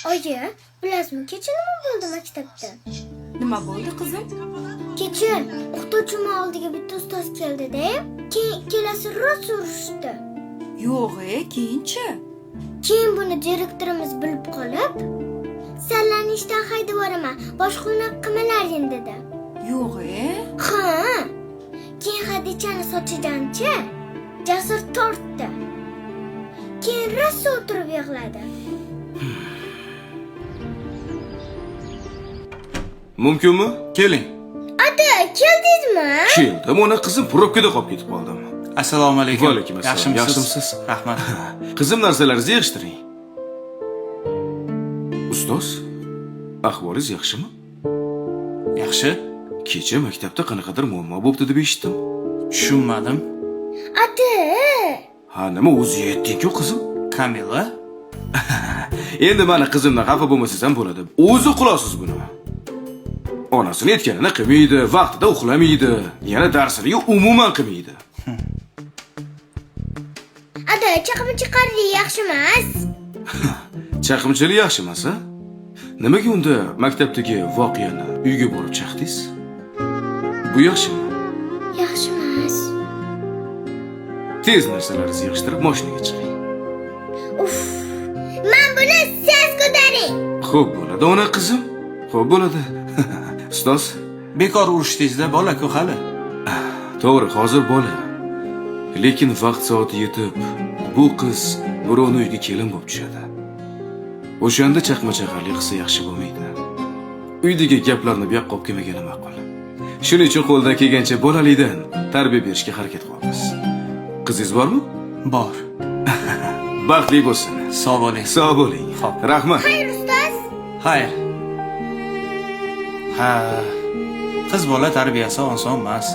Oyi, bilasizmi, kecha nima bo'ldi maktabda? Nima bo'ldi, qizim? Kecha o'qituvchim oldiga bitta ustoz keldi-da, keyin ikkalasi rosa urishdi. Yo'q, keyinchi? Keyin buni direktorimiz bilib qolib, "Sanlarni ishdan haydab yuboraman, boshqa unaqa qilmalaring" dedi. Yo'q, Ha. Keyin Hadichani sochidanchi Jasur tortdi. Keyin rosa o'tirib yig'ladi. Mumkinmi? Keling. Ata, keldingizmi? Keldim, ona qizim, probkada qolib ketib qoldim. Assalomu alaykum. Va alaykum assalom. Yaxshimisiz? Yaxshimisiz? Rahmat. Qizim, narsalaringizni yig'ishtiring. Ustoz, ahvolingiz yaxshimi? Yaxshi. Kecha maktabda qanaqadir muammo bo'pti deb eshitdim. Tushunmadim. Ata, Ha, nima o'zi yetding-ku, qizim? Kamila? Endi mani qizimdan xafa bo'lmasangiz ham bo'ladi. O'zi qilasiz buni. Onasini aytganini qilmaydi, vaqtida uxlamaydi, yana darsini umuman qilmaydi. Ata, chaqimchiqarlik yaxshi emas. Chaqimchilik yaxshi emas, a? Nimaga unda maktabdagi voqeani uyga borib chaqdingiz? Bu yaxshimi? Yaxshi emas. Tez narsalaringizni yig'ishtirib mashinaga chiqing. Uff. Men buni siz ko'taring. Xo'p bo'ladi, ona qizim. Xo'p bo'ladi. Ustoz, Bekor urushdingizda, bola-ku hali. To'g'ri, hozir bola. Lekin vaqt soati yetib, bu qiz birovni uyiga kelin bo'lib tushadi. O'shanda chaqma-chaqarlik qilsa yaxshi bo'lmaydi. Uydagi gaplarni bu yoqqa olib kelmagani ma'qul. Shuning uchun qo'ldan kelgancha bolalikdan tarbiya berishga harakat qilamiz. Qizingiz bormi? Bor. Baxtli bo'lsin. Sog' bo'ling. Sog' bo'ling. Xo'p. Rahmat. Xayr, ustoz. Xayr. Ha, qiz bola tarbiyasi oson emas.